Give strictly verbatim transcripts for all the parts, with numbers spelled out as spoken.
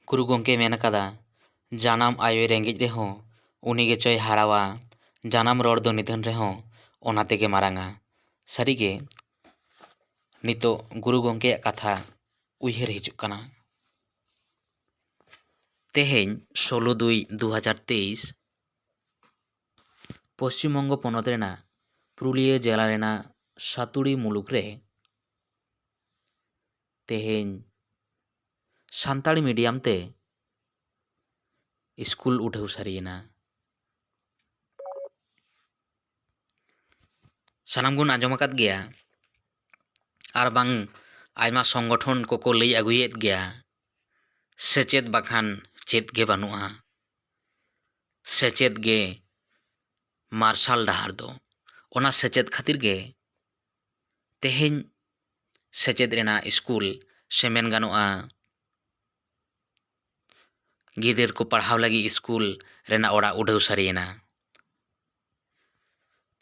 ᱜᱩᱨᱩ ᱜᱚᱢᱠᱮ ᱢᱮᱱ ᱟᱠᱟᱫᱟ, "ᱡᱟᱱᱟᱢ ᱟᱭᱳᱭ ᱨᱮᱸᱜᱮᱡ ᱨᱮᱦᱚᱸ ᱩᱱᱤ ᱜᱮᱪᱚᱭ ᱦᱟᱨᱟᱣᱟ, ᱡᱟᱱᱟᱢ ᱨᱚᱲ ᱫᱚ ᱱᱤᱫᱷᱟᱹᱱ ᱨᱮᱦᱚᱸ ᱚᱱᱟ ᱛᱮᱜᱮ ᱢᱟᱨᱟᱝᱟ᱾" ᱥᱟᱹᱨᱤᱜᱮ ᱱᱤᱛᱚᱜ ᱜᱩᱨᱩ ᱜᱚᱢᱠᱮᱭᱟᱜ ᱠᱟᱛᱷᱟ ᱩᱭᱦᱟᱹᱨ ᱦᱤᱡᱩᱜ ᱠᱟᱱᱟ᱾ ᱛᱮᱦᱮᱧ ᱥᱳᱞᱳ ᱫᱩᱭ ᱫᱩ ᱦᱟᱡᱟᱨ ᱛᱮᱭᱤᱥ, ᱯᱚᱥᱪᱤᱢ ᱵᱚᱝᱜᱚ ᱯᱚᱱᱚᱛ ᱨᱮᱱᱟᱜ ᱯᱩᱨᱩᱞᱤᱭᱟᱹ ᱡᱮᱞᱟ ᱨᱮᱱᱟᱜ ᱥᱟᱛᱩᱲᱤ ᱢᱩᱞᱩᱠ ᱨᱮ ᱛᱮᱦᱮᱧ ᱥᱟᱱᱛᱟᱲᱤ ᱢᱤᱰᱤᱭᱟᱢ ᱛᱮ ᱥᱠᱩᱞ ᱩᱰᱷᱟᱹᱣ ᱥᱟᱹᱨᱤᱭᱮᱱᱟ᱾ ᱥᱟᱱᱟᱢ ᱵᱚᱱ ᱟᱸᱡᱚᱢ ᱟᱠᱟᱫ ᱜᱮᱭᱟ, ᱟᱨ ᱵᱟᱝ ᱟᱭᱢᱟ ᱥᱚᱝᱜᱚᱴᱷᱚᱱ ᱠᱚᱠᱚ ᱞᱟᱹᱭ ᱟᱹᱜᱩᱭᱮᱫ ᱜᱮᱭᱟ, ᱥᱮᱪᱮᱫ ᱵᱟᱠᱷᱟᱱ ᱪᱮᱫ ᱜᱮ ᱵᱟᱹᱱᱩᱜᱼᱟ, ᱥᱮᱪᱮᱫ ᱜᱮ ᱢᱟᱨᱥᱟᱞ ᱰᱟᱦᱟᱨ ᱫᱚ᱾ ᱚᱱᱟ ᱥᱮᱪᱮᱫ ᱠᱷᱟᱹᱛᱤᱨ ᱜᱮ ᱛᱮᱦᱮᱧ ᱥᱮᱪᱮᱫ ᱨᱮᱱᱟᱜ ᱥᱠᱩᱞ, ᱥᱮ ᱢᱮᱱ ᱜᱟᱱᱚᱜᱼᱟ, ᱜᱤᱫᱟᱹᱨ ᱠᱚ ᱯᱟᱲᱦᱟᱣ ᱞᱟᱹᱜᱤᱫ ᱥᱠᱩᱞ ᱨᱮᱱᱟᱜ ᱚᱲᱟᱜ ᱩᱰᱷᱟᱹᱣ ᱥᱟᱹᱨᱤᱭᱮᱱᱟ᱾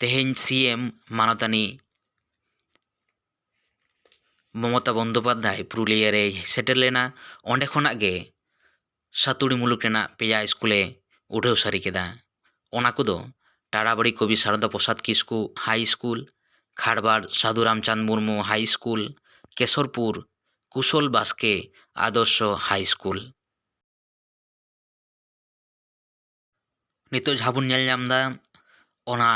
ᱛᱮᱦᱮᱧ ᱥᱤ ᱮᱢ ᱢᱟᱱᱚᱛᱟᱱᱤ ᱢᱚᱢᱚᱛᱟ ᱵᱚᱱᱫᱳᱯᱟᱫᱽᱫᱷᱟᱭ ᱯᱩᱨᱩᱞᱤᱭᱟᱹ ᱨᱮᱭ ᱥᱮᱴᱮᱨ ᱞᱮᱱᱟ᱾ ᱚᱸᱰᱮ ᱠᱷᱚᱱᱟᱜ ᱜᱮ ᱥᱟᱛᱩᱲᱤ ᱢᱩᱞᱩᱠ ᱨᱮᱱᱟᱜ ᱯᱮᱭᱟ ᱥᱠᱩᱞᱮ ᱩᱰᱷᱟᱹᱣ ᱥᱟᱹᱨᱤ ᱠᱮᱫᱟ᱾ ᱚᱱᱟ ᱠᱚᱫᱚ ᱴᱟᱲᱟᱵᱟᱲᱤ ᱠᱚᱵᱤ ᱥᱟᱨᱚᱫᱟ ᱯᱨᱚᱥᱟᱫᱽ ᱠᱤᱥᱠᱩ ᱦᱟᱭ ᱥᱠᱩᱞ, ᱠᱷᱟᱲᱵᱟᱲ ᱥᱟᱹᱫᱷᱩ ᱨᱟᱢᱪᱟᱸᱫᱽ ᱢᱩᱨᱢᱩ ᱦᱟᱭ ᱥᱠᱩᱞ, ᱠᱮᱥᱚᱨᱯᱩᱨ ᱠᱩᱥᱚᱞ ᱵᱟᱥᱠᱮ ᱟᱫᱚᱨᱥᱚ ᱦᱟᱭ ᱥᱠᱩᱞ᱾ ᱱᱤᱛᱚᱜ ᱡᱟᱦᱟᱸ ᱵᱚᱱ ᱧᱮᱞ ᱧᱟᱢ ᱮᱫᱟ, ᱚᱱᱟ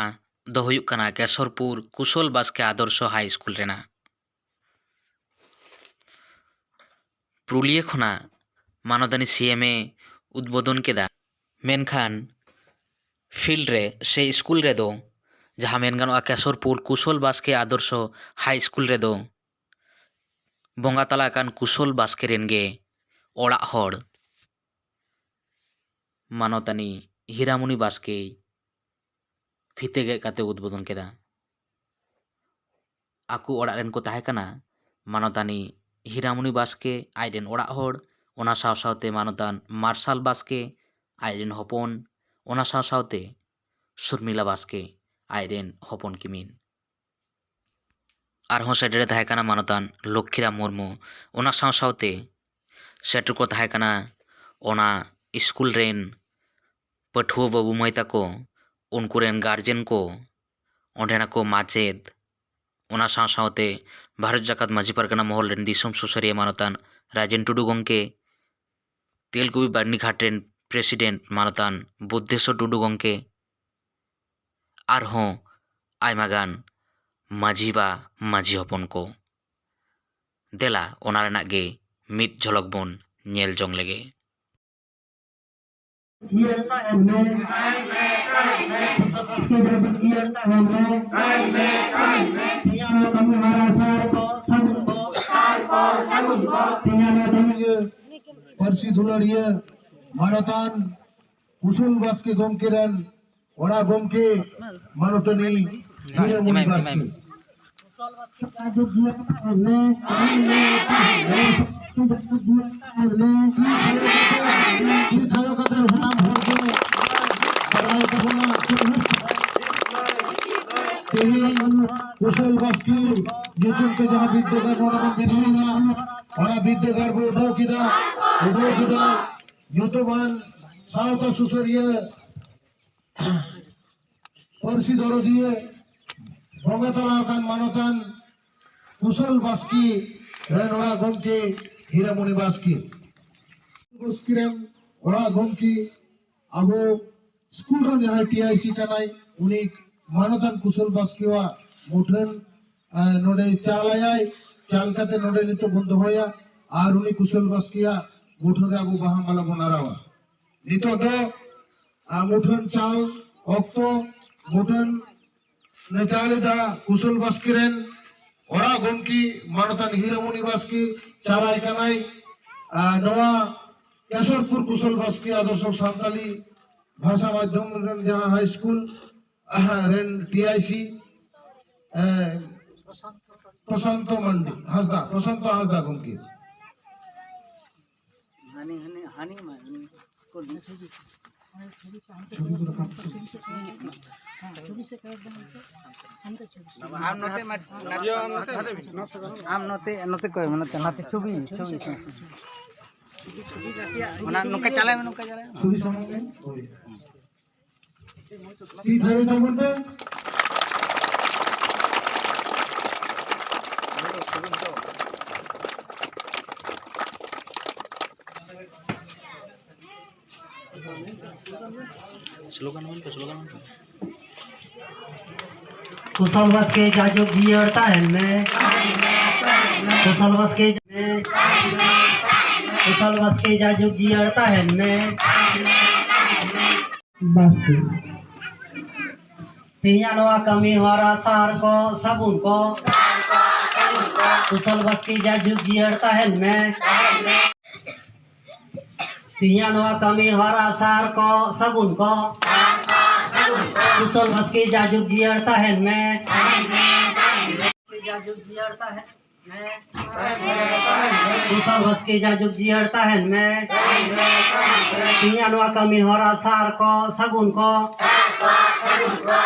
ᱫᱚ ᱦᱩᱭᱩᱜ ᱠᱟᱱᱟ ᱠᱮᱥᱚᱨᱯᱩᱨ ᱠᱩᱥᱚᱞ ᱵᱟᱥᱠᱮ ᱟᱫᱚᱨᱥᱚ ᱦᱟᱭ ᱥᱠᱩᱞ ᱨᱮᱱᱟᱜ᱾ ᱯᱩᱨᱩᱞᱤᱭᱟᱹ ᱠᱷᱚᱱᱟᱜ ᱢᱟᱱᱚᱛᱟᱱᱤ ᱥᱤ ᱮᱢ ᱮ ᱩᱫᱵᱳᱫᱚᱱ ᱠᱮᱫᱟ, ᱢᱮᱱᱠᱷᱟᱱ ᱯᱷᱤᱞᱰ ᱨᱮ ᱥᱮ ᱥᱠᱩᱞ ᱨᱮᱫᱚ, ᱡᱟᱦᱟᱸ ᱢᱮᱱ ᱜᱟᱱᱚᱜᱼᱟ ᱠᱮᱥᱚᱨᱯᱩᱨ ᱠᱩᱥᱚᱞ ᱵᱟᱥᱠᱮ ᱟᱫᱚᱨᱥᱚ ᱦᱟᱭ ᱥᱠᱩᱞ ᱨᱮᱫᱚ, ᱵᱚᱸᱜᱟ ᱛᱟᱞᱟ ᱟᱠᱟᱱ ᱠᱩᱥᱚᱞ ᱵᱟᱥᱠᱮ ᱨᱮᱱ ᱜᱮ ᱚᱲᱟᱜ ᱦᱚᱲ ᱢᱟᱱᱚᱛᱟᱱᱤ ᱦᱤᱨᱟᱢᱩᱱᱤ ᱵᱟᱥᱠᱮᱭ ᱯᱷᱤᱛᱟᱹ ᱜᱮᱫ ᱠᱟᱛᱮ ᱩᱫᱵᱳᱫᱚᱱ ᱠᱮᱫᱟ᱾ ᱟᱠᱚ ᱚᱲᱟᱜ ᱨᱮᱱ ᱠᱚ ᱛᱟᱦᱮᱸ ᱠᱟᱱᱟ ᱢᱟᱱᱚᱛᱟᱱᱤ ᱦᱤᱨᱟᱢᱩᱱᱤ ᱵᱟᱥᱠᱮ, ᱟᱡ ᱨᱮᱱ ᱚᱲᱟᱜ ᱦᱚᱲ, ᱚᱱᱟ ᱥᱟᱶ ᱥᱟᱶᱛᱮ ᱢᱟᱱᱚᱛᱟᱱ ᱢᱟᱨᱥᱟᱞ ᱵᱟᱥᱠᱮ, ᱟᱡ ᱨᱮᱱ ᱦᱚᱯᱚᱱ, ᱚᱱᱟ ᱥᱟᱶ ᱥᱟᱶᱛᱮ ᱥᱩᱨᱢᱤᱞᱟ ᱵᱟᱥᱠᱮ, ᱟᱡ ᱨᱮᱱ ᱦᱚᱯᱚᱱ ᱠᱤᱢᱤᱱ᱾ ᱟᱨᱦᱚᱸ ᱥᱮᱴᱮᱨᱮ ᱛᱟᱦᱮᱸ ᱠᱟᱱᱟ ᱢᱟᱱᱚᱛᱟᱱ ᱞᱚᱠᱠᱷᱤᱨᱟᱢ ᱢᱩᱨᱢᱩ, ᱚᱱᱟ ᱥᱟᱶ ᱥᱟᱶᱛᱮ ᱥᱮᱴᱮᱨ ᱠᱚ ᱛᱟᱦᱮᱸ ᱠᱟᱱᱟ ᱚᱱᱟ ᱥᱠᱩᱞ ᱨᱮᱱ ᱯᱟᱹᱴᱷᱩᱣᱟᱹ ᱵᱟᱹᱵᱩ ᱢᱟᱹᱭ ᱛᱟᱠᱚ, ᱩᱱᱠᱩ ᱨᱮᱱ ᱜᱟᱨᱡᱮᱱ ᱠᱚ, ᱚᱸᱰᱮᱱᱟᱜ ᱠᱚ ᱢᱟᱪᱮᱫ, ᱚᱱᱟ ᱥᱟᱶ ᱥᱟᱶᱛᱮ ᱵᱷᱟᱨᱚᱛ ᱡᱟᱠᱟᱛ ᱢᱟᱹᱡᱷᱤ ᱯᱟᱨᱜᱟᱱᱟ ᱢᱚᱦᱚᱞ ᱨᱮᱱ ᱫᱤᱥᱚᱢ ᱥᱩᱥᱟᱹᱨᱤᱭᱟᱹ ᱢᱟᱱᱚᱛᱟᱱ ᱨᱟᱡᱮᱱ ᱴᱩᱰᱩ ᱜᱚᱢᱠᱮ, ᱛᱮᱞᱠᱩᱯᱤ ᱵᱟᱨᱱᱤᱜᱷᱟᱴ ᱨᱮᱱ ᱯᱨᱮᱥᱤᱰᱮᱱᱴ ᱢᱟᱱᱚᱛᱟᱱ ᱵᱩᱫᱽᱫᱷᱮᱥᱥᱚᱨ ᱴᱩᱰᱩ ᱜᱚᱢᱠᱮ, ᱟᱨᱦᱚᱸ ᱟᱭᱢᱟ ᱜᱟᱱ ᱢᱟᱹᱡᱷᱤ ᱵᱟ ᱢᱟᱹᱡᱷᱤ ᱦᱚᱯᱚᱱ ᱠᱚ᱾ ᱫᱮᱞᱟ, ᱚᱱᱟ ᱨᱮᱱᱟᱜ ᱜᱮ ᱢᱤᱫ ᱡᱷᱚᱞᱚᱠ ᱵᱚᱱ ᱧᱮᱞ ᱡᱚᱝ ᱞᱮᱜᱮ᱾ ᱤᱭᱟᱹ ᱨᱮᱱᱟᱜ ᱮᱢ ᱢᱮ᱾ ᱥᱟᱛᱟᱥ ᱠᱮ ᱵᱟᱵᱚᱫ ᱤᱭᱟᱹ ᱨᱮᱱᱟᱜ ᱮᱢ ᱢᱮ᱾ ᱛᱮᱭᱟᱨ ᱢᱮ ᱠᱟᱹᱢᱤ ᱦᱚᱨᱟ ᱥᱟᱨ ᱠᱚ ᱥᱟᱹᱜᱩᱱ ᱠᱚ᱾ ᱥᱟᱨ ᱠᱚ ᱥᱟᱹᱜᱩᱱ ᱠᱚ᱾ ᱛᱮᱭᱟᱨ ᱢᱮ ᱠᱟᱹᱢᱤ ᱤᱭᱟᱹ ᱯᱟᱹᱨᱥᱤ ᱫᱩᱞᱟᱹᱲᱤᱭᱟᱹ ᱢᱟᱱᱚᱛᱟᱱ ᱠᱩᱥᱩᱞ ᱵᱟᱥᱠᱮ ᱜᱚᱢᱠᱮ ᱨᱮᱱ ᱚᱲᱟᱜ ᱜᱚᱢᱠᱮ ᱢᱟᱱᱚᱛᱟᱱᱤ ᱦᱤᱨᱟᱹᱢᱚᱱᱤ ᱵᱟᱥᱠᱮ᱾ ᱛᱮᱦᱮᱧ ᱠᱩᱥᱚᱞ ᱵᱟᱥᱠᱮ ᱧᱩᱛᱩᱢ ᱛᱮ ᱡᱟᱦᱟᱸ ᱵᱤᱫᱽᱫᱟᱹᱜᱟᱲ ᱱᱚᱰᱮ ᱵᱚᱱ ᱵᱮᱱᱟᱣ ᱮᱫᱟ, ᱚᱱᱟ ᱵᱤᱫᱽᱫᱟᱹᱜᱟᱲ ᱵᱚ ᱩᱰᱷᱟᱹᱣ ᱠᱮᱫᱟ, ᱩᱰᱷᱟᱹᱣ ᱠᱮᱫᱟ ᱧᱩᱛᱩᱢᱟᱱ ᱥᱟᱶᱛᱟ ᱥᱩᱥᱟᱹᱨᱤᱭᱟᱹ ᱯᱟᱹᱨᱥᱤ ᱫᱚᱨᱚᱫᱤᱭᱟᱹ, ᱵᱚᱸᱜᱟ ᱛᱟᱞᱟ ᱟᱠᱟᱱ ᱢᱟᱱᱚᱛᱟᱱ ᱠᱩᱥᱚᱞ ᱵᱟᱥᱠᱮ ᱨᱮᱱ ᱚᱲᱟᱜ ᱜᱚᱢᱠᱮ ᱦᱤᱨᱟᱢᱚᱱᱤ ᱵᱟᱥᱠᱮ᱾ ᱵᱟᱥᱠᱮ ᱨᱮᱱ ᱚᱲᱟᱜ ᱜᱚᱢᱠᱮ ᱟᱵᱚ ᱥᱠᱩᱞ ᱨᱮᱱ ᱡᱟᱦᱟᱸᱭ ᱴᱤ ᱟᱭ ᱥᱤ ᱠᱟᱱᱟᱭ, ᱩᱱᱤ ᱢᱟᱱᱚᱛᱟᱱ ᱠᱩᱥᱚᱞ ᱵᱟᱥᱠᱮᱣᱟᱜ ᱢᱩᱴᱷᱟᱹᱱ, ᱮ, ᱱᱚᱰᱮ ᱪᱟᱞ ᱟᱭᱟᱭ᱾ ᱪᱟᱞ ᱠᱟᱛᱮ ᱱᱚᱰᱮ ᱱᱤᱛᱚᱜ ᱵᱚᱱ ᱫᱚᱦᱚᱭᱟ ᱟᱨ ᱩᱱᱤ ᱠᱩᱥᱚᱞ ᱵᱟᱥᱠᱮᱭᱟᱜ ᱢᱩᱴᱷᱟᱹᱱ ᱨᱮ ᱟᱵᱚ ᱵᱟᱦᱟ ᱢᱟᱞᱟ ᱵᱚᱱ ᱟᱨᱟᱣᱟ᱾ ᱱᱤᱛᱚᱜ ᱫᱚ, ᱟ, ᱢᱩᱴᱷᱟᱹᱱ ᱪᱟᱞ ᱚᱠᱛᱚ ᱢᱩᱴᱷᱟᱹᱱ ᱱᱮᱪᱟᱞᱮᱫᱟ ᱠᱩᱥᱚᱞ ᱵᱟᱥᱠᱮ ᱨᱮᱱ ᱚᱲᱟᱜ ᱜᱚᱢᱠᱮ ᱢᱟᱱᱚᱛᱟᱱ ᱦᱤᱨᱟᱢᱚᱱᱤ ᱵᱟᱥᱠᱮ ᱪᱟᱞᱟᱭ ᱠᱟᱱᱟᱭ, ᱟ, ᱱᱚᱣᱟ ᱠᱮᱥᱚᱨᱯᱩᱨ ᱠᱩᱥᱚᱞ ᱵᱟᱥᱠᱮ ᱟᱫᱚᱨᱥᱚ ᱥᱟᱱᱛᱟᱞᱤ ᱵᱷᱟᱥᱟ ᱢᱟᱫᱽᱫᱷᱚᱢ ᱨᱮᱱ ᱡᱟᱦᱟᱸ ᱦᱟᱭ ᱥᱠᱩᱞ, ᱟ, ᱨᱮᱱ ᱴᱤ ᱟᱭ ᱥᱤ, ᱮ, ᱯᱨᱚᱥᱟᱱᱛᱚ ᱢᱟᱱᱰᱤ ᱦᱟᱸᱥᱫᱟ, ᱯᱨᱚᱥᱟᱱᱛᱚ ᱦᱟᱸᱥᱫᱟ ᱜᱚᱢᱠᱮ᱾ ᱦᱟᱹᱱᱤ, ᱦᱟᱹᱱᱤ, ᱦᱟᱹᱱᱤ ᱢᱟ, ᱦᱟᱹᱱᱤ ᱥᱠᱩᱞ ᱨᱤᱱᱤᱡ᱾ ᱟᱢ ᱱᱚᱛᱮ ᱢᱟ, ᱟᱢ ᱱᱚᱛᱮ, ᱱᱚᱛᱮ ᱠᱚᱭ ᱢᱮ, ᱱᱚᱛᱮ, ᱱᱚᱛᱮ ᱪᱷᱚᱵᱤ, ᱪᱷᱚᱵᱤ᱾ ᱚᱱᱟ ᱱᱚᱝᱠᱟ ᱪᱟᱞᱟᱣ ᱢᱮ, ᱱᱚᱝᱠᱟ ᱪᱟᱞᱟᱣ ᱢᱮ᱾ ᱥᱩᱵᱤ ᱥᱚᱨᱮᱱ ᱜᱮ᱾ ᱦᱳᱭ᱾ ᱛᱤ ᱛᱷᱟᱭᱚ ᱛᱟᱵᱚᱱ ᱯᱮ᱾ ᱥᱞᱳᱜᱟᱱ ᱢᱮᱱ ᱯᱮ, ᱥᱞᱳᱜᱟᱱ ᱢᱮᱱ ᱯᱮ᱾ ᱠᱩᱥᱚᱞ ᱵᱟᱥᱠᱮ ᱡᱟᱭᱡᱩᱜᱽ ᱡᱤᱭᱟᱹᱲ ᱛᱟᱦᱮᱱ ᱢᱮ᱾ ᱠᱩᱥᱚᱞ ᱵᱟᱥᱠᱮ, ᱠᱩᱥᱚᱞ ᱵᱟᱥᱠᱮ ᱡᱟᱭᱡᱩᱜᱽ ᱡᱤᱭᱟᱹᱲ ᱛᱟᱦᱮᱱ ᱢᱮ᱾ ᱵᱟᱥᱠᱮ᱾ ᱛᱮᱦᱮᱧᱟᱜ ᱱᱚᱣᱟ ᱠᱟᱹᱢᱤ ᱦᱚᱨᱟ ᱥᱟᱨ ᱠᱚ, ᱥᱟᱹᱜᱩᱱ ᱠᱚ᱾ ᱠᱩᱥᱚᱞ ᱵᱟᱥᱠᱮ ᱡᱟᱭᱡᱩᱜᱽ ᱡᱤᱭᱟᱹᱲ ᱛᱟᱦᱮᱱ ᱢᱮ᱾ ᱛᱮᱦᱮᱧᱟᱜ ᱱᱚᱣᱟ ᱠᱟᱹᱢᱤ ᱦᱚᱨᱟ ᱥᱟᱨ ᱠᱚ, ᱥᱟᱹᱜᱩᱱ ᱠᱚ᱾ ᱠᱩᱥᱚᱞ ᱵᱟᱥᱠᱮ ᱡᱟᱭᱡᱩᱜᱽ ᱡᱤᱭᱟᱹᱲ ᱛᱟᱦᱮᱱ ᱢᱮ᱾ ᱡᱟᱭᱡᱩᱜᱽ ᱡᱤᱭᱟᱹᱲ ᱛᱟᱦᱮᱱ ᱢᱮ᱾ ᱠᱩᱥᱚᱞ ᱵᱟᱥᱠᱮ ᱡᱟᱭᱡᱩᱜᱽ ᱡᱤᱭᱟᱹᱲ ᱛᱟᱦᱮᱱ ᱢᱮ᱾ ᱛᱮᱦᱮᱧᱟᱜ ᱱᱚᱣᱟ ᱠᱟᱹᱢᱤ ᱦᱚᱨᱟ ᱥᱟᱨ ᱠᱚ, ᱥᱟᱹᱜᱩᱱ ᱠᱚ᱾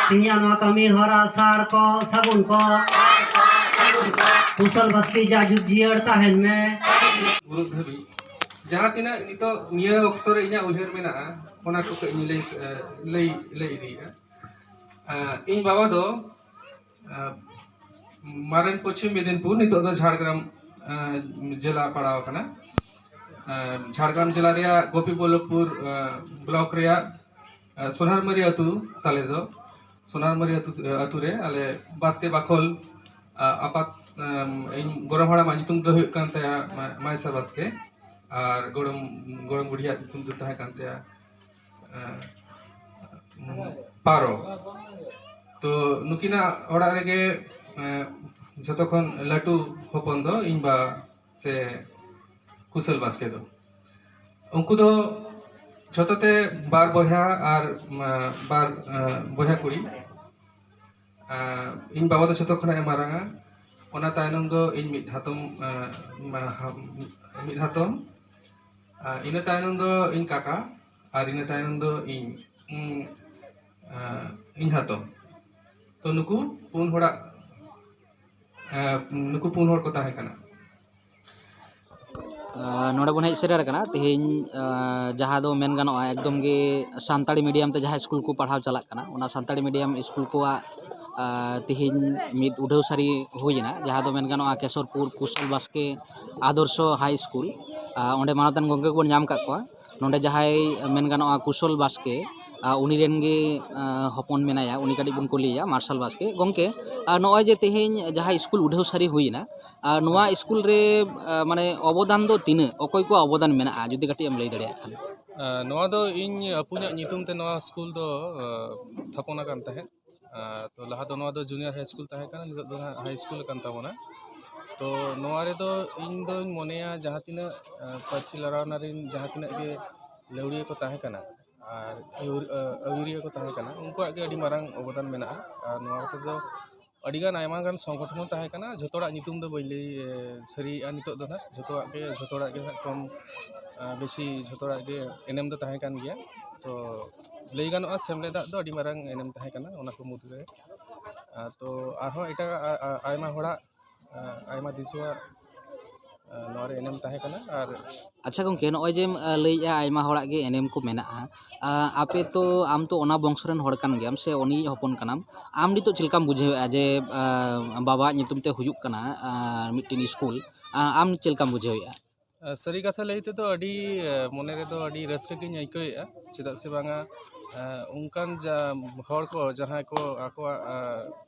ᱛᱮᱦᱮᱧᱟᱜ ᱱᱚᱣᱟ ᱠᱟᱹᱢᱤ ᱦᱚᱨᱟ ᱥᱟᱨ ᱠᱚ, ᱥᱟᱹᱜᱩᱱ ᱠᱚ᱾ ᱠᱩᱥᱚᱞ ᱵᱟᱥᱠᱮ ᱡᱟᱭᱡᱩᱜᱽ ᱡᱤᱭᱟᱹᱲ ᱛᱟᱦᱮᱱ ᱢᱮ᱾ ᱢᱩᱞᱩᱫ ᱫᱷᱟᱹᱵᱤᱡ ᱡᱟᱦᱟᱸ ᱛᱤᱱᱟᱹᱜ ᱱᱤᱛᱚᱜ ᱱᱤᱭᱟᱹ ᱚᱠᱛᱚ ᱨᱮ ᱤᱧᱟᱹᱜ ᱩᱭᱦᱟᱹᱨ ᱢᱮᱱᱟᱜᱼᱟ, ᱚᱱᱟ ᱠᱚ ᱠᱟᱹᱡ ᱤᱧ ᱞᱟᱹᱭ, ᱮ, ᱞᱟᱹᱭ, ᱞᱟᱹᱭ ᱤᱫᱤᱭᱮᱫᱼᱟ᱾ ᱮ, ᱤᱧ ᱵᱟᱵᱟ ᱫᱚ, ᱮ, ᱢᱟᱨᱮᱱ ᱯᱚᱪᱷᱤᱢ ᱢᱮᱫᱤᱱᱯᱩᱨ, ᱱᱤᱛᱚᱜ ᱫᱚ ᱡᱷᱟᱲᱜᱨᱟᱢ, ᱮ, ᱡᱮᱞᱟ ᱯᱟᱲᱟᱣ ᱟᱠᱟᱱᱟ᱾ ᱮ, ᱡᱷᱟᱲᱜᱨᱟᱢ ᱡᱮᱞᱟ ᱨᱮᱭᱟᱜ ᱜᱳᱯᱤᱵᱚᱞᱞᱚᱵᱷᱯᱩᱨ, ᱮ, ᱵᱞᱚᱠ ᱨᱮᱭᱟᱜ, ᱮ, ᱥᱳᱱᱟᱨᱢᱟᱹᱨᱤ ᱟᱹᱛᱩ ᱛᱟᱞᱮ ᱫᱚ᱾ ᱥᱳᱱᱟᱨᱢᱟᱹᱨᱤ ᱟᱹᱛᱩ, ᱮ, ᱟᱹᱛᱩ ᱨᱮ ᱟᱞᱮ ᱵᱟᱥᱠᱮ ᱵᱟᱠᱷᱳᱞ, ᱮ, ᱟᱯᱟᱛ, ᱮᱢ, ᱤᱧ ᱜᱚᱲᱚᱢ ᱦᱟᱲᱟᱢᱟᱜ ᱧᱩᱛᱩᱢ ᱫᱚ ᱦᱩᱭᱩᱜ ᱠᱟᱱ ᱛᱟᱭᱟ ᱢᱟ-, ᱢᱟᱭᱥᱟ ᱵᱟᱥᱠᱮ, ᱟᱨ ᱜᱚᱲᱚᱢ, ᱜᱚᱲᱚᱢ ᱵᱩᱰᱷᱤᱭᱟᱜ ᱧᱩᱛᱩᱢ ᱫᱚ ᱛᱟᱦᱮᱸ ᱠᱟᱱ ᱛᱟᱭᱟ, ᱮ, ᱯᱟᱨᱚ᱾ ᱛᱚ ᱱᱩᱠᱤᱱᱟᱜ ᱚᱲᱟᱜ ᱨᱮᱜᱮ, ᱮ, ᱡᱷᱚᱛᱚ ᱠᱷᱚᱱ ᱞᱟᱹᱴᱩ ᱦᱚᱯᱚᱱ ᱫᱚ ᱤᱧ ᱵᱟ ᱥᱮ ᱠᱩᱥᱚᱞ ᱵᱟᱥᱠᱮ ᱫᱚ᱾ ᱩᱱᱠᱩ ᱫᱚ ᱡᱷᱚᱛᱚ ᱛᱮ ᱵᱟᱨ ᱵᱚᱭᱦᱟ ᱟᱨ, ᱮ, ᱵᱟᱨ, ᱮ, ᱵᱚᱭᱦᱟ ᱠᱩᱲᱤ᱾ ᱮ, ᱤᱧ ᱵᱟᱵᱟ ᱫᱚ ᱡᱷᱚᱛᱚ ᱠᱷᱚᱱᱟᱜ ᱮ ᱢᱟᱨᱟᱝᱟ᱾ ᱚᱱᱟ ᱛᱟᱭᱱᱚᱢ ᱫᱚ ᱤᱧ ᱢᱤᱫ ᱦᱟᱛᱚᱢ, ᱮ, ᱢᱟ-, ᱦᱟ-, ᱢᱤᱫ ᱦᱟᱛᱚᱢ᱾ ᱟᱨ ᱤᱱᱟᱹ ᱛᱟᱭᱱᱚᱢ ᱫᱚ ᱤᱧ ᱠᱟᱠᱟ, ᱟᱨ ᱤᱱᱟᱹ ᱛᱟᱭᱱᱚᱢ ᱫᱚ ᱤᱧ, ᱩᱸ, ᱟᱸ, ᱤᱧ ᱦᱟᱛᱚᱢ᱾ ᱛᱚ ᱱᱩᱠᱩ ᱯᱩᱱ ᱦᱚᱲᱟᱜ, ᱟᱸ, ᱱᱩᱠᱩ ᱯᱩᱱ ᱦᱚᱲ ᱠᱚ ᱛᱟᱦᱮᱸ ᱠᱟᱱᱟ᱾ ᱟᱨ ᱱᱚᱰᱮ ᱵᱚᱱ ᱦᱮᱡ ᱥᱮᱴᱮᱨ ᱟᱠᱟᱱᱟ ᱛᱮᱦᱮᱧ, ᱟᱨ ᱡᱟᱦᱟᱸ ᱫᱚ ᱢᱮᱱ ᱜᱟᱱᱚᱜᱼᱟ ᱮᱠᱫᱚᱢ ᱜᱮ ᱥᱟᱱᱛᱟᱲᱤ ᱢᱤᱰᱤᱭᱟᱢ ᱛᱮ ᱡᱟᱦᱟᱸ ᱥᱠᱩᱞ ᱠᱚ ᱯᱟᱲᱦᱟᱣ ᱪᱟᱞᱟᱜ ᱠᱟᱱᱟ, ᱚᱱᱟ ᱥᱟᱱᱛᱟᱲᱤ ᱢᱤᱰᱤᱭᱟᱢ ᱥᱠᱩᱞ ᱠᱚᱣᱟᱜ, ᱟᱨ ᱛᱮᱦᱮᱧ ᱢᱤᱫ ᱩᱰᱷᱟᱹᱣ ᱥᱟᱹᱨᱤ ᱦᱩᱭᱮᱱᱟ, ᱡᱟᱦᱟᱸ ᱫᱚ ᱢᱮᱱ ᱜᱟᱱᱚᱜᱼᱟ ᱠᱮᱥᱚᱨᱯᱩᱨ ᱠᱩᱥᱚᱞ ᱵᱟᱥᱠᱮ ᱟᱫᱚᱨᱥᱚ ᱦᱟᱭ ᱥᱠᱩᱞ᱾ ᱟᱨ ᱚᱸᱰᱮ ᱢᱟᱱᱚᱛᱟᱱ ᱜᱚᱢᱠᱮ ᱠᱚᱵᱚᱱ ᱧᱟᱢ ᱟᱠᱟᱫ ᱠᱚᱣᱟ᱾ ᱱᱚᱰᱮ ᱡᱟᱦᱟᱸᱭ ᱢᱮᱱ ᱜᱟᱱᱚᱜᱼᱟ ᱠᱩᱥᱚᱞ ᱵᱟᱥᱠᱮ, ᱟᱨ ᱩᱱᱤ ᱨᱮᱱ ᱜᱮ, ᱟᱨ ᱦᱚᱯᱚᱱ ᱢᱮᱱᱟᱭᱟ, ᱩᱱᱤ ᱠᱟᱹᱴᱤᱡ ᱵᱚᱱ ᱠᱩᱞᱤᱭᱮᱭᱟ, ᱢᱟᱨᱥᱟᱞ ᱵᱟᱥᱠᱮ᱾ ᱜᱚᱢᱠᱮ, ᱟᱨ ᱱᱚᱜᱼᱚᱭ ᱡᱮ ᱛᱮᱦᱮᱧ ᱡᱟᱦᱟᱸ ᱥᱠᱩᱞ ᱩᱰᱷᱟᱹᱣ ᱥᱟᱹᱨᱤ ᱦᱩᱭᱮᱱᱟ, ᱟᱨ ᱱᱚᱣᱟ ᱥᱠᱩᱞ ᱨᱮ, ᱟᱨ ᱢᱟᱱᱮ ᱚᱵᱚᱫᱟᱱ ᱫᱚ ᱛᱤᱱᱟᱹᱜ, ᱚᱠᱚᱭ ᱠᱚᱣᱟᱜ ᱚᱵᱚᱫᱟᱱ ᱢᱮᱱᱟᱜᱼᱟ, ᱡᱩᱫᱤ ᱠᱟᱹᱴᱤᱡ ᱮᱢ ᱞᱟᱹᱭ ᱫᱟᱲᱮᱭᱟᱜ ᱠᱷᱟᱱ? ᱟᱨ ᱱᱚᱣᱟ ᱫᱚ ᱤᱧ ᱟᱹᱯᱩᱧᱟᱜ ᱧᱩᱛᱩᱢ ᱛᱮ ᱱᱚᱣᱟ ᱥᱠᱩᱞ ᱫᱚ, ᱟᱨ, ᱛᱷᱟᱯᱚᱱ ᱟᱠᱟᱱ ᱛᱟᱦᱮᱸᱫ᱾ ᱟᱨ ᱛᱚ ᱞᱟᱦᱟ ᱫᱚ ᱱᱚᱣᱟ ᱫᱚ ᱡᱩᱱᱤᱭᱟᱨ ᱦᱟᱭ ᱥᱠᱩᱞ ᱛᱟᱦᱮᱸ ᱠᱟᱱᱟ, ᱱᱤᱛᱚᱜ ᱫᱚ ᱦᱟᱸᱜ ᱦᱟᱭ ᱥᱠᱩᱞ ᱟᱠᱟᱱ ᱛᱟᱵᱚᱱᱟ᱾ ᱛᱚ ᱱᱚᱣᱟ ᱨᱮᱫᱚ ᱤᱧ ᱫᱚᱧ ᱢᱚᱱᱮᱭᱟ ᱡᱟᱦᱟᱸ ᱛᱤᱱᱟᱹᱜ, ᱟᱨ, ᱯᱟᱹᱨᱥᱤ ᱞᱟᱲᱟᱣᱱᱟ ᱨᱮᱱ ᱡᱟᱦᱟᱸ ᱛᱤᱱᱟᱹᱜ ᱜᱮ ᱞᱟᱹᱣᱲᱤᱭᱟᱹ ᱠᱚ ᱛᱟᱦᱮᱸ ᱠᱟᱱᱟ, ᱟᱨ ᱟᱹᱭᱩᱨ-, ᱟᱹ-, ᱟᱹᱭᱩᱨᱤᱭᱟᱹ ᱠᱚ ᱛᱟᱦᱮᱸ ᱠᱟᱱᱟ, ᱩᱱᱠᱩᱣᱟᱜ ᱜᱮ ᱟᱹᱰᱤ ᱢᱟᱨᱟᱝ ᱚᱵᱚᱫᱟᱱ ᱢᱮᱱᱟᱜᱼᱟ᱾ ᱟᱨ ᱱᱚᱣᱟ ᱠᱚᱛᱮ ᱫᱚ ᱟᱹᱰᱤᱜᱟᱱ ᱟᱭᱢᱟ ᱜᱟᱱ ᱥᱚᱝᱜᱚᱴᱷᱚᱱ ᱦᱚᱸ ᱛᱟᱦᱮᱸ ᱠᱟᱱᱟ, ᱡᱷᱚᱛᱚ ᱦᱚᱲᱟᱜ ᱧᱩᱛᱩᱢ ᱫᱚ ᱵᱟᱹᱧ ᱞᱟᱹᱭ, ᱮ, ᱥᱟᱹᱨᱤᱭᱮᱜᱼᱟ ᱱᱤᱛᱚᱜ ᱫᱚ ᱱᱟᱦᱟᱜ᱾ ᱡᱷᱚᱛᱚᱣᱟᱜ ᱜᱮ, ᱡᱷᱚᱛᱚ ᱦᱚᱲᱟᱜ ᱜᱮ ᱱᱟᱦᱟᱜ ᱠᱚᱢ, ᱟ, ᱵᱮᱥᱤ ᱡᱷᱚᱛᱚ ᱦᱚᱲᱟᱜ ᱜᱮ ᱮᱱᱮᱢ ᱫᱚ ᱛᱟᱦᱮᱸ ᱠᱟᱱ ᱜᱮᱭᱟ᱾ ᱛᱚ ᱞᱟᱹᱭ ᱜᱟᱱᱚᱜᱼᱟ ᱥᱮᱢᱞᱮᱫᱟᱜ ᱫᱚ ᱟᱹᱰᱤ ᱢᱟᱨᱟᱝ ᱮᱱᱮᱢ ᱛᱟᱦᱮᱸ ᱠᱟᱱᱟ ᱚᱱᱟ ᱠᱚ ᱢᱩᱫᱽᱨᱮ᱾ ᱟ, ᱛᱚ ᱟᱨᱦᱚᱸ ᱮᱴᱟᱜ, ᱟ, ᱟ, ᱟᱭᱢᱟ ᱦᱚᱲᱟᱜ, ᱟ, ᱟᱭᱢᱟ ᱫᱤᱥᱩᱣᱟᱜ, ᱟ, ᱱᱚᱣᱟ ᱨᱮ ᱮᱱᱮᱢ ᱛᱟᱦᱮᱸ ᱠᱟᱱᱟ᱾ ᱟᱨ ᱟᱪᱪᱷᱟ ᱜᱚᱢᱠᱮ, ᱱᱚᱜᱼᱚᱭ ᱡᱮᱢ, ᱟ, ᱞᱟᱹᱭᱮᱜᱼᱟ ᱟᱭᱢᱟ ᱦᱚᱲᱟᱜ ᱜᱮ ᱮᱱᱮᱢ ᱠᱚ ᱢᱮᱱᱟᱜᱼᱟ, ᱟ, ᱟᱯᱮ ᱛᱚ, ᱟᱢ ᱛᱚ ᱚᱱᱟ ᱵᱚᱝᱥᱚ ᱨᱮᱱ ᱦᱚᱲ ᱠᱟᱱ ᱜᱮᱭᱟᱢ ᱥᱮ ᱩᱱᱤᱭᱤᱡ ᱦᱚᱯᱚᱱ ᱠᱟᱱᱟᱢ, ᱟᱢ ᱱᱤᱛᱚᱜ ᱪᱮᱫ ᱞᱮᱠᱟᱢ ᱵᱩᱡᱷᱟᱹᱣᱮᱫᱼᱟ ᱡᱮ, ᱟ, ᱵᱟᱵᱟᱣᱟᱜ ᱧᱩᱛᱩᱢ ᱛᱮ ᱦᱩᱭᱩᱜ ᱠᱟᱱᱟ, ᱟ, ᱢᱤᱫᱴᱮᱱ ᱥᱠᱩᱞ, ᱟ, ᱟᱢ ᱪᱮᱫ ᱞᱮᱠᱟᱢ ᱵᱩᱡᱷᱟᱹᱣᱮᱫᱼᱟ? ᱟ, ᱥᱟᱹᱨᱤ ᱠᱟᱛᱷᱟ ᱞᱟᱹᱭ ᱛᱮᱫᱚ ᱟᱹᱰᱤ, ᱟ, ᱢᱚᱱᱮ ᱨᱮᱫᱚ ᱟᱹᱰᱤ ᱨᱟᱹᱥᱠᱟᱹ ᱜᱤᱧ ᱟᱹᱭᱠᱟᱹᱣᱮᱫᱼᱟ, ᱪᱮᱫᱟᱜ ᱥᱮ ᱵᱟᱝᱟ, ᱟ, ᱚᱱᱠᱟᱱ ᱡᱟ-, ᱦᱚᱲ ᱠᱚ ᱡᱟᱦᱟᱸᱭ ᱠᱚ ᱟᱠᱚᱣᱟᱜ, ᱟ,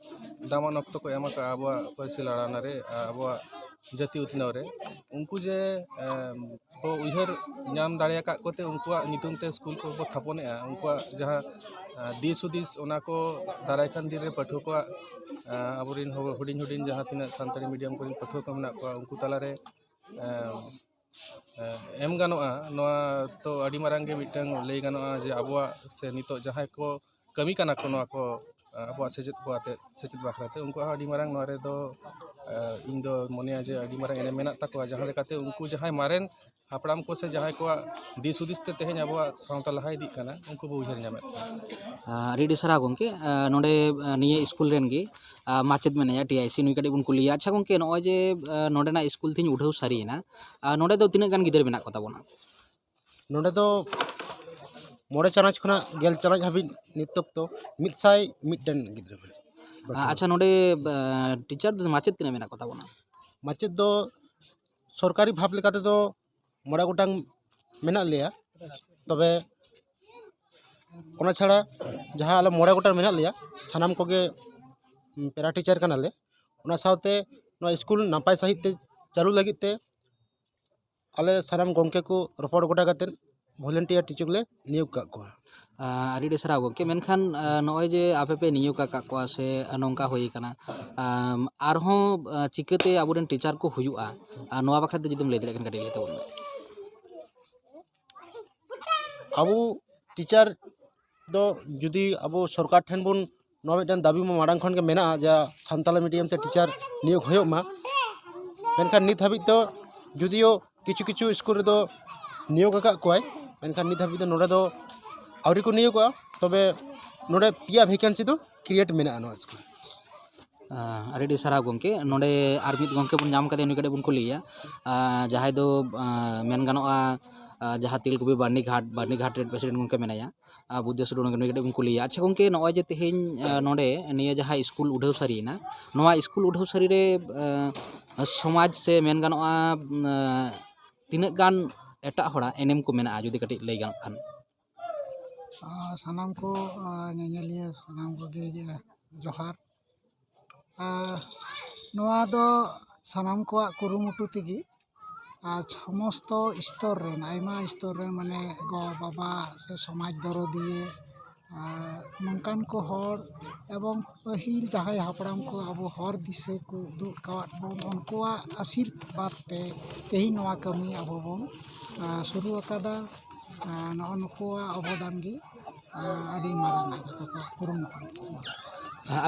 ᱫᱟᱢᱟᱱ ᱚᱠᱛᱚ ᱠᱚ ᱮᱢ ᱟᱠᱟᱫᱼᱟ ᱟᱵᱚᱣᱟᱜ ᱯᱟᱹᱨᱥᱤ ᱞᱟᱲᱟᱣᱱᱟ ᱨᱮ, ᱟ, ᱟᱵᱚᱣᱟᱜ ᱡᱟᱹᱛᱤ ᱩᱛᱱᱟᱹᱣ ᱨᱮ, ᱩᱱᱠᱩ ᱡᱮ, ᱮᱢ, ᱠᱚ ᱩᱭᱦᱟᱹᱨ ᱧᱟᱢ ᱫᱟᱲᱮ ᱟᱠᱟᱫ ᱠᱚᱛᱮ ᱩᱱᱠᱩᱣᱟᱜ ᱧᱩᱛᱩᱢ ᱛᱮ ᱥᱠᱩᱞ ᱠᱚᱠᱚ ᱛᱷᱟᱯᱚᱱᱮᱜᱼᱟ, ᱩᱱᱠᱩᱣᱟᱜ ᱡᱟᱦᱟᱸ, ᱟ, ᱫᱤᱥ ᱦᱩᱫᱤᱥ, ᱚᱱᱟ ᱠᱚ ᱫᱟᱨᱟᱭ ᱠᱟᱱ ᱫᱤᱱ ᱨᱮ ᱯᱟᱹᱴᱷᱩᱣᱟᱹ ᱠᱚᱣᱟᱜ, ᱟ, ᱟᱵᱚᱨᱮᱱ ᱦᱚ-, ᱦᱩᱰᱤᱧ ᱦᱩᱰᱤᱧ ᱡᱟᱦᱟᱸ ᱛᱤᱱᱟᱹᱜ ᱥᱟᱱᱛᱟᱲᱤ ᱢᱤᱰᱤᱭᱟᱢ ᱠᱚᱨᱮᱱ ᱯᱟᱹᱴᱷᱩᱣᱟᱹ ᱠᱚ ᱢᱮᱱᱟᱜ ᱠᱚᱣᱟ, ᱩᱱᱠᱩ ᱛᱟᱞᱟᱨᱮ, ᱮᱢ, ᱮᱢ ᱜᱟᱱᱚᱜᱼᱟ᱾ ᱱᱚᱣᱟ ᱛᱚ ᱟᱹᱰᱤ ᱢᱟᱨᱟᱝ ᱜᱮ ᱢᱤᱫᱴᱟᱝ ᱞᱟᱹᱭ ᱜᱟᱱᱚᱜᱼᱟ ᱡᱮ ᱟᱵᱚᱣᱟᱜ ᱥᱮ ᱱᱤᱛᱚᱜ ᱡᱟᱦᱟᱸᱭ ᱠᱚ ᱠᱟᱹᱢᱤ ᱠᱟᱱᱟ ᱠᱚ ᱱᱚᱣᱟ ᱠᱚ, ᱟᱵᱚᱣᱟᱜ ᱥᱮᱪᱮᱫ ᱠᱚ ᱟᱛᱮ, ᱥᱮᱪᱮᱫ ᱵᱟᱠᱷᱨᱟ ᱛᱮ, ᱩᱱᱠᱩᱣᱟᱜ ᱦᱚᱸ ᱟᱹᱰᱤ ᱢᱟᱨᱟᱝ ᱱᱚᱣᱟ ᱨᱮᱫᱚ ᱤᱧ ᱫᱚ ᱢᱚᱱᱮᱭᱟ ᱡᱮ ᱟᱹᱰᱤ ᱢᱟᱨᱟᱝ ᱮᱱᱮᱢ ᱢᱮᱱᱟᱜ ᱛᱟᱠᱚᱣᱟ, ᱡᱟᱦᱟᱸ ᱞᱮᱠᱟᱛᱮ ᱩᱱᱠᱩ ᱡᱟᱦᱟᱸᱭ ᱢᱟᱨᱮᱱ ᱦᱟᱯᱲᱟᱢ ᱠᱚ ᱥᱮ ᱡᱟᱦᱟᱸᱭ ᱠᱚᱣᱟᱜ ᱫᱤᱥ ᱦᱩᱫᱤᱥ ᱛᱮ ᱛᱮᱦᱮᱧ ᱟᱵᱚᱣᱟᱜ ᱥᱟᱶᱛᱟ ᱞᱟᱦᱟ ᱤᱫᱤᱜ ᱠᱟᱱᱟ, ᱩᱱᱠᱩ ᱵᱚ ᱩᱭᱦᱟᱹᱨ ᱧᱟᱢᱮᱫ ᱠᱚᱣᱟ᱾ ᱟᱹᱰᱤ ᱟᱹᱰᱤ ᱥᱟᱨᱦᱟᱣ ᱜᱚᱢᱠᱮ᱾ ᱱᱚᱰᱮ ᱱᱤᱭᱟᱹ ᱥᱠᱩᱞ ᱨᱮᱱ ᱜᱮ ᱢᱟᱪᱮᱫ ᱢᱮᱱᱟᱭᱟ, ᱴᱤ ᱟᱭ ᱥᱤ, ᱱᱩᱭ ᱠᱟᱹᱴᱤᱡ ᱵᱚᱱ ᱠᱩᱞᱤᱭᱟ᱾ ᱟᱪᱪᱷᱟ ᱜᱚᱢᱠᱮ, ᱱᱚᱜᱼᱚᱭ ᱡᱮ ᱱᱚᱰᱮᱱᱟᱜ ᱥᱠᱩᱞ ᱛᱮᱦᱮᱧ ᱩᱰᱷᱟᱹᱣ ᱥᱟᱹᱨᱤᱭᱮᱱᱟ, ᱱᱚᱰᱮ ᱫᱚ ᱛᱤᱱᱟᱹᱜ ᱜᱟᱱ ᱜᱤᱫᱽᱨᱟᱹ ᱢᱮᱱᱟᱜ ᱠᱚ ᱛᱟᱵᱚᱱᱟ? ᱱᱚᱰᱮ ᱫᱚ ᱢᱚᱬᱮ ᱪᱟᱱᱟᱪ ᱠᱷᱚᱱᱟᱜ ᱜᱮᱞ ᱪᱟᱱᱟᱪ ᱦᱟᱹᱵᱤᱡ ᱱᱤᱛ ᱚᱠᱛᱚ ᱢᱤᱫ ᱥᱟᱭ ᱢᱤᱫᱴᱮᱱ ᱜᱤᱫᱽᱨᱟᱹ ᱢᱮᱱᱟᱜ ᱠᱚᱣᱟ᱾ ᱟᱪᱪᱷᱟ, ᱱᱚᱰᱮ ᱴᱤᱪᱟᱨ ᱫᱚ, ᱢᱟᱪᱮᱫ ᱛᱤᱱᱟᱹᱜ ᱢᱮᱱᱟᱜ ᱠᱚ ᱛᱟᱵᱚᱱᱟ? ᱢᱟᱪᱮᱫ ᱫᱚ ᱥᱚᱨᱠᱟᱨᱤ ᱵᱷᱟᱵᱽ ᱞᱮᱠᱟ ᱛᱮᱫᱚ ᱢᱚᱬᱮ ᱜᱚᱴᱟᱝ ᱢᱮᱱᱟᱜ ᱞᱮᱭᱟ᱾ ᱛᱚᱵᱮ ᱚᱱᱟ ᱪᱷᱟᱲᱟ ᱡᱟᱦᱟᱸ ᱟᱞᱮ ᱢᱚᱬᱮ ᱜᱚᱴᱟᱝ ᱢᱮᱱᱟᱜ ᱞᱮᱭᱟ, ᱥᱟᱱᱟᱢ ᱠᱚᱜᱮ ᱯᱮᱨᱟ ᱴᱤᱪᱟᱨ ᱠᱟᱱᱟᱞᱮ᱾ ᱚᱱᱟ ᱥᱟᱶᱛᱮ ᱱᱚᱣᱟ ᱥᱠᱩᱞ ᱱᱟᱯᱟᱭ ᱥᱟᱺᱦᱤᱡ ᱛᱮ ᱪᱟᱹᱞᱩ ᱞᱟᱹᱜᱤᱫ ᱛᱮ ᱟᱞᱮ ᱥᱟᱱᱟᱢ ᱜᱚᱢᱠᱮ ᱠᱚ ᱨᱚᱯᱚᱲ ᱜᱚᱴᱟ ᱠᱟᱛᱮᱫ ᱵᱷᱚᱞᱮᱱᱴᱤᱭᱟᱨ ᱴᱤᱪᱟᱨ ᱞᱮ ᱱᱤᱭᱳᱜᱽ ᱠᱟᱜ ᱠᱚᱣᱟ᱾ ᱟᱹᱰᱤ ᱟᱹᱰᱤ ᱥᱟᱨᱦᱟᱣ ᱜᱚᱢᱠᱮ᱾ ᱢᱮᱱᱠᱷᱟᱱ ᱱᱚᱜᱼᱚᱭ ᱡᱮ ᱟᱯᱮ ᱯᱮ ᱱᱤᱭᱳᱜᱽ ᱟᱠᱟᱫ ᱠᱚᱣᱟ ᱥᱮ ᱱᱚᱝᱠᱟ ᱦᱩᱭ ᱠᱟᱱᱟ, ᱟᱨᱦᱚᱸ ᱪᱤᱠᱟᱹᱛᱮ ᱟᱵᱚᱨᱮᱱ ᱴᱤᱪᱟᱨ ᱠᱚ ᱦᱩᱭᱩᱜᱼᱟ, ᱟᱨ ᱱᱚᱣᱟ ᱵᱟᱠᱷᱨᱟ ᱛᱮ ᱡᱩᱫᱤᱢ ᱞᱟᱹᱭ ᱫᱟᱲᱮᱭᱟᱜ ᱠᱷᱟᱱ ᱠᱟᱹᱴᱤᱡ ᱞᱟᱹᱭ ᱛᱟᱵᱚᱱ ᱢᱮ᱾ ᱟᱵᱚ ᱴᱤᱪᱟᱨ ᱫᱚ ᱡᱩᱫᱤ ᱟᱵᱚ ᱥᱚᱨᱠᱟᱨ ᱴᱷᱮᱱ ᱵᱚᱱ, ᱱᱚᱣᱟ ᱢᱤᱫᱴᱮᱱ ᱫᱟᱹᱵᱤ ᱢᱟ ᱢᱟᱲᱟᱝ ᱠᱷᱚᱱ ᱜᱮ ᱢᱮᱱᱟᱜᱼᱟ, ᱡᱟ ᱥᱟᱱᱛᱟᱲᱤ ᱢᱤᱰᱤᱭᱟᱢ ᱛᱮ ᱴᱤᱪᱟᱨ ᱱᱤᱭᱳᱜᱽ ᱦᱩᱭᱩᱜ ᱢᱟ᱾ ᱢᱮᱱᱠᱷᱟᱱ ᱱᱤᱛ ᱦᱟᱹᱵᱤᱡ ᱛᱮ ᱡᱩᱫᱤᱭᱳ ᱠᱤᱪᱷᱩ ᱠᱤᱪᱷᱩ ᱥᱠᱩᱞ ᱨᱮᱫᱚ ᱱᱤᱭᱳᱜᱽ ᱟᱠᱟᱫ ᱠᱚᱣᱟᱭ, ᱢᱮᱱᱠᱷᱟᱱ ᱱᱤᱛ ᱦᱟᱹᱵᱤᱡ ᱫᱚ ᱱᱚᱰᱮ ᱫᱚ ᱟᱹᱣᱨᱤ ᱠᱚ ᱱᱤᱭᱳᱜᱚᱜᱼᱟ᱾ ᱛᱚᱵᱮ ᱱᱚᱰᱮ ᱯᱮᱭᱟ ᱵᱷᱮᱠᱮᱱᱥᱤ ᱫᱚ ᱠᱨᱤᱭᱮᱴ ᱢᱮᱱᱟᱜᱼᱟ ᱱᱚᱣᱟ ᱥᱠᱩᱞ ᱨᱮ᱾ ᱟᱹᱰᱤ ᱟᱹᱰᱤ ᱥᱟᱨᱦᱟᱣ ᱜᱚᱢᱠᱮ᱾ ᱱᱚᱰᱮ ᱟᱨ ᱢᱤᱫ ᱜᱚᱢᱠᱮ ᱵᱚᱱ ᱧᱟᱢ ᱠᱟᱫᱮᱭᱟ, ᱱᱩᱭ ᱠᱟᱹᱴᱤᱡ ᱵᱚᱱ ᱠᱩᱞᱤᱭᱮᱭᱟ, ᱡᱟᱦᱟᱸᱭ ᱫᱚ ᱢᱮᱱ ᱜᱟᱱᱚᱜᱼᱟ ᱡᱟᱦᱟᱸ ᱛᱮᱞᱠᱩᱯᱤ ᱵᱟᱨᱱᱤᱜᱷᱟᱴ, ᱵᱟᱨᱱᱤᱜᱷᱟᱴ ᱨᱮᱱ ᱯᱨᱮᱥᱤᱰᱮᱱᱴ ᱜᱚᱢᱠᱮ ᱢᱮᱱᱟᱭᱟ, ᱵᱩᱫᱽᱫᱷᱚ ᱥᱩᱰᱩ, ᱱᱩᱭ ᱠᱟᱹᱴᱤᱡ ᱵᱚᱱ ᱠᱩᱞᱤᱭᱮᱭᱟ᱾ ᱟᱪᱪᱷᱟ ᱜᱚᱢᱠᱮ, ᱱᱚᱜᱼᱚᱭ ᱡᱮ ᱛᱮᱦᱮᱧ ᱱᱚᱰᱮ ᱱᱤᱭᱟᱹ ᱡᱟᱦᱟᱸ ᱥᱠᱩᱞ ᱩᱰᱷᱟᱹᱣ ᱥᱟᱹᱨᱤᱭᱮᱱᱟ, ᱱᱚᱣᱟ ᱥᱠᱩᱞ ᱩᱰᱷᱟᱹᱣ ᱥᱟᱹᱨᱤ ᱨᱮ ᱥᱚᱢᱟᱡᱽ ᱥᱮ ᱢᱮᱱ ᱜᱟᱱᱚᱜᱼᱟ ᱛᱤᱱᱟᱹᱜ ᱜᱟᱱ ᱮᱴᱟᱜ ᱦᱚᱲᱟᱜ ᱮᱱᱮᱢ ᱠᱚ ᱢᱮᱱᱟᱜᱼᱟ, ᱡᱩᱫᱤ ᱠᱟᱹᱴᱤᱡ ᱞᱟᱹᱭ ᱜᱟᱱᱚᱜ ᱠᱷᱟᱱ? ᱥᱟᱱᱟᱢ ᱠᱚ ᱧᱮᱧᱮᱞᱤᱭᱟᱹ ᱥᱟᱱᱟᱢ ᱠᱚᱜᱮ ᱡᱚᱦᱟᱨ᱾ ᱱᱚᱣᱟ ᱫᱚ ᱥᱟᱱᱟᱢ ᱠᱚᱣᱟᱜ ᱠᱩᱨᱩᱢᱩᱴᱩ ᱛᱮᱜᱮ ᱟᱨ ᱥᱚᱢᱚᱥᱛᱚ ᱥᱛᱚᱨ ᱨᱮᱱ, ᱟᱭᱢᱟ ᱥᱛᱚᱨ ᱨᱮᱱ, ᱢᱟᱱᱮ ᱜᱚ ᱵᱟᱵᱟ ᱥᱮ ᱥᱚᱢᱟᱡᱽ ᱫᱚᱨᱚᱫᱤᱭᱟᱹ, ᱟᱨ ᱱᱚᱝᱠᱟᱱ ᱠᱚ ᱦᱚᱲ ᱮᱵᱚᱝ ᱯᱟᱹᱦᱤᱞ ᱡᱟᱦᱟᱸᱭ ᱦᱟᱯᱲᱟᱢ ᱠᱚ ᱟᱵᱚ ᱦᱚᱨ ᱫᱤᱥᱟᱹ ᱠᱚ ᱩᱫᱩᱜ ᱟᱠᱟᱣᱟᱫ ᱵᱚᱱ, ᱩᱱᱠᱩᱣᱟᱜ ᱟᱥᱤᱨᱵᱟᱫᱽ ᱛᱮ ᱛᱮᱦᱮᱧ ᱱᱚᱣᱟ ᱠᱟᱹᱢᱤ ᱟᱵᱚ ᱵᱚᱱ ᱥᱩᱨᱩ ᱟᱠᱟᱫᱟ᱾ ᱱᱚᱜᱼᱚ ᱱᱩᱠᱩᱣᱟᱜ ᱚᱵᱚᱫᱟᱱ ᱜᱮ ᱟᱹᱰᱤ ᱢᱟᱨᱟᱝ ᱟᱜ ᱛᱟᱠᱚᱣᱟ ᱠᱩᱨᱩᱢᱩᱴᱩ᱾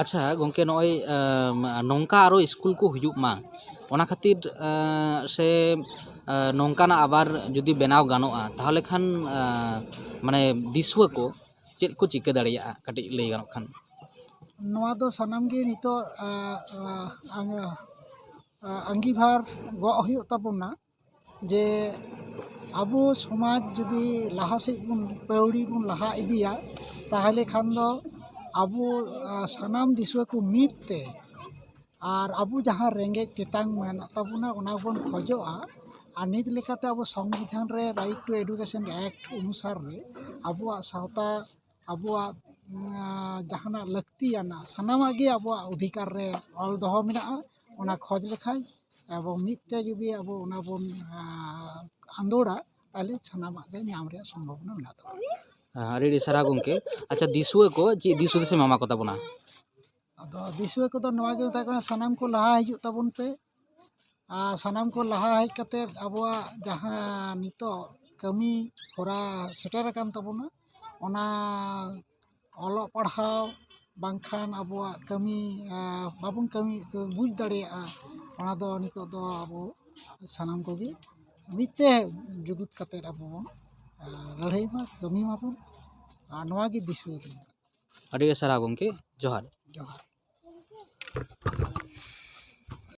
ᱟᱪᱪᱷᱟ ᱜᱚᱢᱠᱮ, ᱱᱚᱜᱼᱚᱭ ᱟᱸ, ᱱᱚᱝᱠᱟ ᱟᱨᱚ ᱥᱠᱩᱞ ᱠᱚ ᱦᱩᱭᱩᱜ ᱢᱟ, ᱚᱱᱟ ᱠᱷᱟᱹᱛᱤᱨ ᱟᱸ, ᱥᱮ ᱟᱸ, ᱱᱚᱝᱠᱟᱱᱟᱜ ᱟᱵᱟᱨ ᱡᱩᱫᱤ ᱵᱮᱱᱟᱣ ᱜᱟᱱᱚᱜᱼᱟ, ᱛᱟᱦᱚᱞᱮ ᱠᱷᱟᱱ ᱟᱸ, ᱢᱟᱱᱮ ᱫᱤᱥᱩᱣᱟᱹ ᱠᱚ ᱪᱮᱫ ᱠᱚ ᱪᱤᱠᱟᱹ ᱫᱟᱲᱮᱭᱟᱜᱼᱟ, ᱠᱟᱹᱴᱤᱡ ᱞᱟᱹᱭ ᱜᱟᱱᱚᱜ ᱠᱷᱟᱱ? ᱱᱚᱣᱟ ᱫᱚ ᱥᱟᱱᱟᱢ ᱜᱮ ᱱᱤᱛᱚᱜ ᱟᱸ, ᱟᱸ, ᱟᱸ, ᱟᱸᱜᱤᱵᱷᱟᱨ ᱜᱚᱜ ᱦᱩᱭᱩᱜ ᱛᱟᱵᱚᱱᱟ, ᱡᱮ ᱟᱵᱚ ᱥᱚᱢᱟᱡᱽ ᱡᱩᱫᱤ ᱞᱟᱦᱟ ᱥᱮᱫ ᱵᱚᱱ ᱯᱟᱹᱣᱲᱤ ᱵᱚᱱ ᱞᱟᱦᱟ ᱤᱫᱤᱭᱟ, ᱛᱟᱦᱚᱞᱮ ᱠᱷᱟᱱ ᱫᱚ ᱟᱵᱚ ᱟᱸ, ᱥᱟᱱᱟᱢ ᱫᱤᱥᱩᱣᱟᱹ ᱠᱚ ᱢᱤᱫ ᱛᱮ ᱟᱨ ᱟᱵᱚ ᱡᱟᱦᱟᱸ ᱨᱮᱸᱜᱮᱡ ᱛᱮᱛᱟᱝ ᱢᱮᱱᱟᱜ ᱛᱟᱵᱚᱱᱟ, ᱚᱱᱟ ᱵᱚᱱ ᱠᱷᱚᱡᱚᱜᱼᱟ᱾ ᱟᱨ ᱱᱤᱛ ᱞᱮᱠᱟᱛᱮ ᱟᱵᱚ ᱥᱚᱝᱵᱤᱫᱷᱟᱱ ᱨᱮ Right to Education Act ᱚᱱᱩᱥᱟᱨ ᱨᱮ ᱟᱵᱚᱣᱟᱜ ᱥᱟᱶᱛᱟ, ᱟᱵᱚᱣᱟᱜ ᱩᱸ, ᱡᱟᱦᱟᱱᱟᱜ ᱞᱟᱹᱠᱛᱤᱭᱟᱱᱟᱜ ᱥᱟᱱᱟᱢᱟᱜ ᱜᱮ ᱟᱵᱚᱣᱟᱜ ᱚᱫᱷᱤᱠᱟᱨ ᱨᱮ ᱚᱞ ᱫᱚᱦᱚ ᱢᱮᱱᱟᱜᱼᱟ᱾ ᱚᱱᱟ ᱠᱷᱚᱡᱽ ᱞᱮᱠᱷᱟᱱ ᱟᱵᱚ ᱢᱤᱫ ᱛᱮ ᱡᱩᱫᱤ ᱟᱵᱚ ᱚᱱᱟ ᱵᱚᱱ ᱟᱸ, ᱟᱸᱫᱳᱲᱟ, ᱛᱟᱦᱚᱞᱮ ᱥᱟᱱᱟᱢᱟᱜ ᱜᱮ ᱧᱟᱢ ᱨᱮᱭᱟᱜ ᱥᱚᱢᱵᱷᱚᱵᱚᱱᱟ ᱢᱮᱱᱟᱜ ᱛᱟᱵᱚᱱᱟ᱾ ᱟᱹᱰᱤ ᱟᱹᱰᱤ ᱥᱟᱨᱦᱟᱣ ᱜᱚᱢᱠᱮ᱾ ᱟᱪᱪᱷᱟ, ᱫᱤᱥᱩᱣᱟᱹ ᱠᱚ ᱪᱮᱫ ᱫᱤᱥ ᱦᱩᱫᱤᱥ ᱮᱢ ᱮᱢᱟ ᱠᱚ ᱛᱟᱵᱚᱱᱟ? ᱟᱫᱚ ᱫᱤᱥᱩᱣᱟᱹ ᱠᱚᱫᱚ ᱱᱚᱣᱟ ᱜᱮ ᱢᱮᱛᱟ ᱠᱚ ᱠᱟᱱᱟ, ᱥᱟᱱᱟᱢ ᱠᱚ ᱞᱟᱦᱟ ᱦᱤᱡᱩᱜ ᱛᱟᱵᱚᱱ ᱯᱮ᱾ ᱟᱨ ᱥᱟᱱᱟᱢ ᱠᱚ ᱞᱟᱦᱟ ᱦᱮᱡ ᱠᱟᱛᱮᱫ ᱟᱵᱚᱣᱟᱜ ᱡᱟᱦᱟᱸ ᱱᱤᱛᱚᱜ ᱠᱟᱹᱢᱤ ᱦᱚᱨᱟ ᱥᱮᱴᱮᱨ ᱟᱠᱟᱱ ᱛᱟᱵᱚᱱᱟ, ᱚᱱᱟ ᱚᱞᱚᱜ ᱯᱟᱲᱦᱟᱣ ᱵᱟᱝᱠᱷᱟᱱ ᱟᱵᱚᱣᱟᱜ ᱠᱟᱹᱢᱤ ᱟᱸ, ᱵᱟᱵᱚᱱ ᱠᱟᱹᱢᱤ ᱵᱩᱡᱽ ᱫᱟᱲᱮᱭᱟᱜᱼᱟ᱾ ᱚᱱᱟ ᱫᱚ ᱱᱤᱛᱚᱜ ᱫᱚ ᱟᱵᱚ ᱥᱟᱱᱟᱢ ᱠᱚᱜᱮ ᱢᱤᱫ ᱛᱮ ᱡᱩᱜᱩᱫ ᱠᱟᱛᱮᱫ ᱟᱵᱚ ᱵᱚᱱ ᱟᱸ, ᱞᱟᱹᱲᱦᱟᱹᱭ ᱢᱟ, ᱠᱟᱹᱢᱤ ᱢᱟᱵᱚᱱ᱾ ᱟᱨ ᱱᱚᱣᱟ ᱜᱮ ᱫᱤᱥᱩᱣᱟᱹ ᱫᱚ᱾ ᱟᱹᱰᱤ ᱟᱹᱰᱤ ᱥᱟᱨᱦᱟᱣ ᱜᱚᱢᱠᱮ, ᱡᱚᱦᱟᱨ᱾ ᱡᱚᱦᱟᱨ᱾